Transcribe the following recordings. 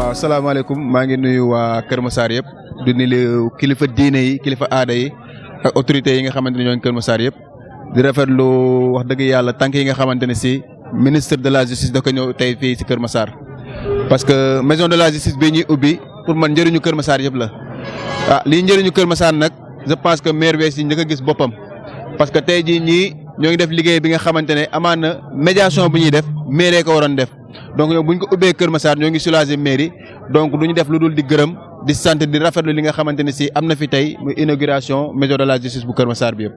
waaw asalaamaaleykum maa ngi nuyu waa Kër Massar yëpp di nuyu kilifa diine yi kilifa aada yi ak autorités yi nga xamante ne ñoo ngi Kër Massar yëpp di rafetlu wax dëgg yàlla tànk yi nga xamante ne si ministre de la justice da ko ñëw tey fii si Kër Massar. parce que maison de la justice bii ñuy ubbi pour man njëriñu Kër Massar yëpp la lii njëriñu Kër Massar nag je pense que maire bees yi njëkk a gis boppam parce que tey jii ñii ñoo ngi def liggéey bi nga xamante ne amaan na médiation bu ñuy def maire ko waroon def. donc ñoom bu ñu ko ubbee Kër Massar ñoo ngi soulager mairie donc du ñu def lu dul di gërëm di sant di rafetlu li nga xamante ne si am na fi tey muy inauguration maison de la justice bu Kër Massar bi yëpp.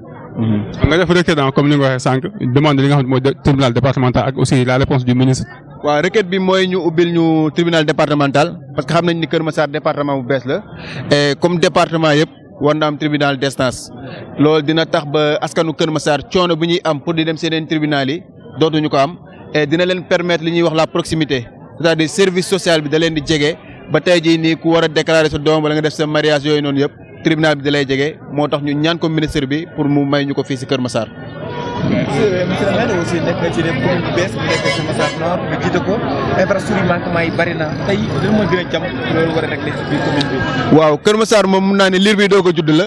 nga def requête comme ni nga waxee sànq demande li nga xam ne mooy tribunal départemental ak aussi la réponse du ministre. waaw requête bi mooy ñu ubbil ñu tribunal départemental parce que xam nañ ni Kër Massar département bu bees la et comme département yëpp war na am tribunal d'instance loolu dina tax ba askanu Kër Massar coono bu ñuy am pour di dem seen tribunal yi dootuñu ko am. et dina leen permettre li ñuy wax la proximité c'est-à-dire service social bi da leen di jege ba tey jii nii ku war a déclarer sa doom wala nga def sa mariage yooyu noonu yëpp tribunal bi da lay jege moo tax ñu ñaan ko ministre bi pour mu may ñu ko fii si Kër Massar. monsieur le maire aussi nekk na ci commune bu bees bu nekk Kër Massar Nord nga jiite ko infrastructure manquement yi bari na tey lan moo gën a jàmm loolu war a régler ci biir commune bi. waaw Kër Massar moom mun naa ne liir bi doog a judd la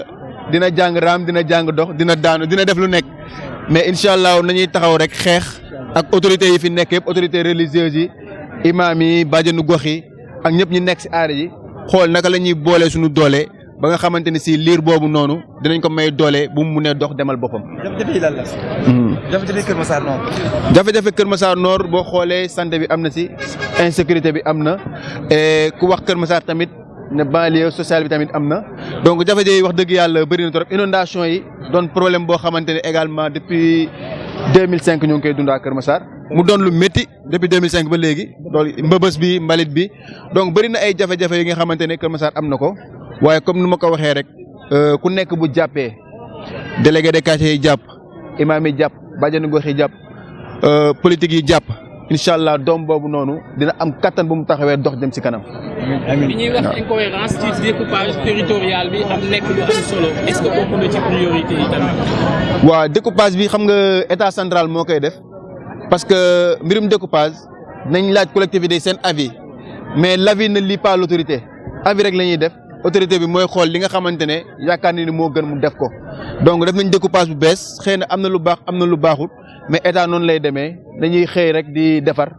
dina jàng raam dina jàng dox dina daanu dina def lu nekk mais incha allah nañuy taxaw rek xeex. ak autorités yi fi nekk yëpp autorités religieuses yi imaam yi bàjjenu gox yi ak ñëpp ñu nekk si aada yi xool naka la ñuy boole suñu doole ba nga xamante ne si liir boobu noonu dinañ ko may doole bu mu munee dox demal boppam. jafe-jafe yi lan la. jafe-jafe Kër Massar Nord. jafe-jafe Kër Massar Nord boo xoolee santé bi am na si insécurité bi am na et ku wax Kër Massar tamit ne banlieue sociale bi tamit am na donc jafe-jafe yi wax dëgg yàlla bëri na trop inondation yi doon problème boo xamante ne également depuis 2005 ñu ngi koy dund à Kër Massar mu doon lu métti depuis 2005 ba léegi loolu mbëbës bi mbalit bi donc bëri na ay jafe-jafe yi nga xamante ne Kër Massar am na ko waaye comme nu ma ko waxee rek ku nekk bu jàppee délégué de quartier yi jàpp imaam yi jàpp bàjjenu gox yi jàpp politique yi jàpp incha allah doom boobu noonu dina am kattan bu mu taxawee dox dem ci kanam. amiin li ñuy wax incohérence ci découpage territorial bi am nekk lu am solo est-ce que bokk na ci priorité yi tamit. waaw découpage bi xam nga état central moo koy def parce que mbirum découpage nañ laaj collectivité seen avis mais l'avis ne lie pas l'autorité avis rek la ñuy def autorité bi mooy xool li nga xamante ne yaakaar ni moo gën mu def ko donc def nañ découpage bu bees xëy na am na lu baax am na lu baaxut mais état noonu lay demee dañuy xëy rek di defar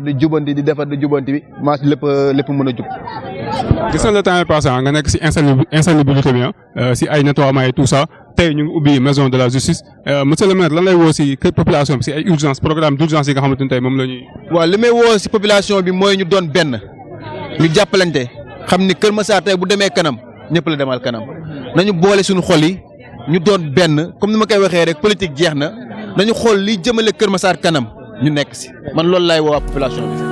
di jubanti di defar di jubanti bi maa lépp mën a jub. gis nga le temps passé nga nekk si insalubrité bi si ay nettoiement et tout ça tey ñu ngi ubbi maison de la justice monsieur le maire lan lay woo si population bi si ay urgence programme d'urgence yi nga xamante ne tey moom la ñuy. waaw li may woo si population bi mooy ñu doon benn ñu jàppalante xam ni Kër Massar tey bu demee kanam ñëpp la demal kanam nañu boole suñu xol yi ñu doon benn comme ni ma koy waxee rek politique jeex na nañu xool liy jëmale Kër Massar kanam ñu nekk si man loolu laay woo population bi.